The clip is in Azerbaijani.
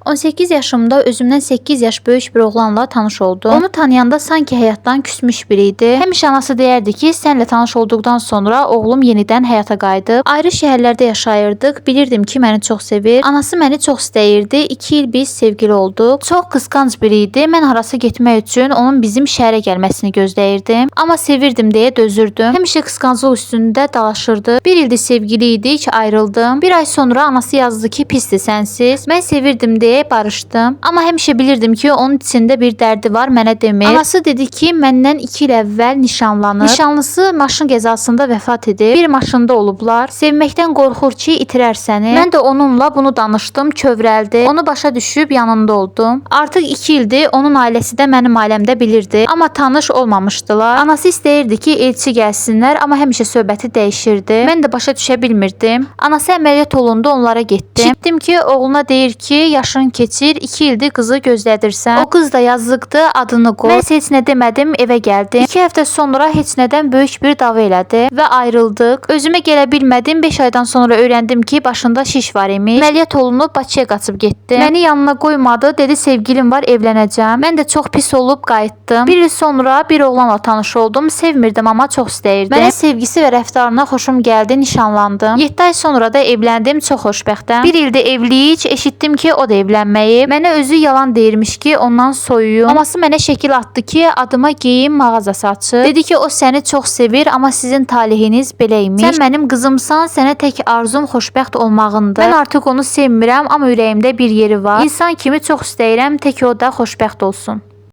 18 yaşımda özümdən 8 yaş böyük bir oğlanla tanış oldum. Onu tanıyanda sanki həyatdan küsmüş biri idi. Həmişə anası deyərdi ki, sənlə tanış olduqdan sonra oğlum yenidən həyata qayıdıb. Ayrı şəhərlərdə yaşayırdıq. Bilirdim ki, məni çox sevir. Anası məni çox istəyirdi. 2 il biz sevgili olduq. Çox qısqanc biri idi. Mən harasa getmək üçün onun bizim şəhərə gəlməsini gözləyirdim. Amma sevirdim deyə dözürdüm. Həmişə qısqanclıq üstündə dalaşırdı. Bir ildir sevgili idik, ayrıldım. Bir ay sonra anası yazdı ki, pisdir sənsiz. Mən sevirdim deyə barışdım. Amma həmişə bilirdim ki, onun içində bir dərdi var, mənə demir. Anası dedi ki, məndən 2 il əvvəl nişanlanıb. Nişanlısı maşın qəzasında vəfat edib. Bir maşında olublar. Sevməkdən qorxur ki, itirər səni. Mən də onunla bunu danışdım, kövrəldi. Onu başa düşüb yanında oldum. Artıq 2 ildir onun ailəsi də mənim ailəmdə bilirdi, amma tanış olmamışdılar. Anası istəyirdi ki, elçi gəlsinlər, amma həmişə söhbəti dəyişirdi. Mən də başa düşə bilmirdim. Anası əməliyyat olundu, onlara getdim. Eşitdim ki, oğluna deyir ki, yaşın keçir, 2 ildir qızı gözlədirsən. O qız da yazıqdır, adını qoy. Mən isə heç nə demədim, evə gəldim. 2 həftə sonra heç nədən böyük bir dava elədi və ayrıldıq. Özümə gələ bilmədim. 5 aydan sonra öyrəndim ki, başında şiş var imiş. Əməliyyat olunub Bakıya qaçıb getdi. Məni yanına qoymadı, dedi sevgilim var, evlənəcəm. Mən də çox pis olub qayıtdım. Bir il sonra bir oğlanla tanış oldum. Sevmirdim, amma çox istəyirdim. Mənə sevgisi və rəftarına xoşum gəldi, nişanlandım. 7 ay sonra da evləndim, çox xoşbəxtəm. Bir ildir evliyik, eşitdim ki, o da evlənməyib. Mənə özü yalan deyirmiş ki, ondan soyuyum. Maması mənə şəkil atdı ki, adıma geyim mağazası açıb. Dedi ki, o səni çox sevir, amma sizin talihiniz belə imiş. Sən mənim qızımsan, sənə tək arzum xoşbəxt olmağındır. Mən artıq onu sevmirəm, amma ürəyimdə bir yeri var. İnsan kimi çox istəyirəm, tək o da xoşbəxt olsun.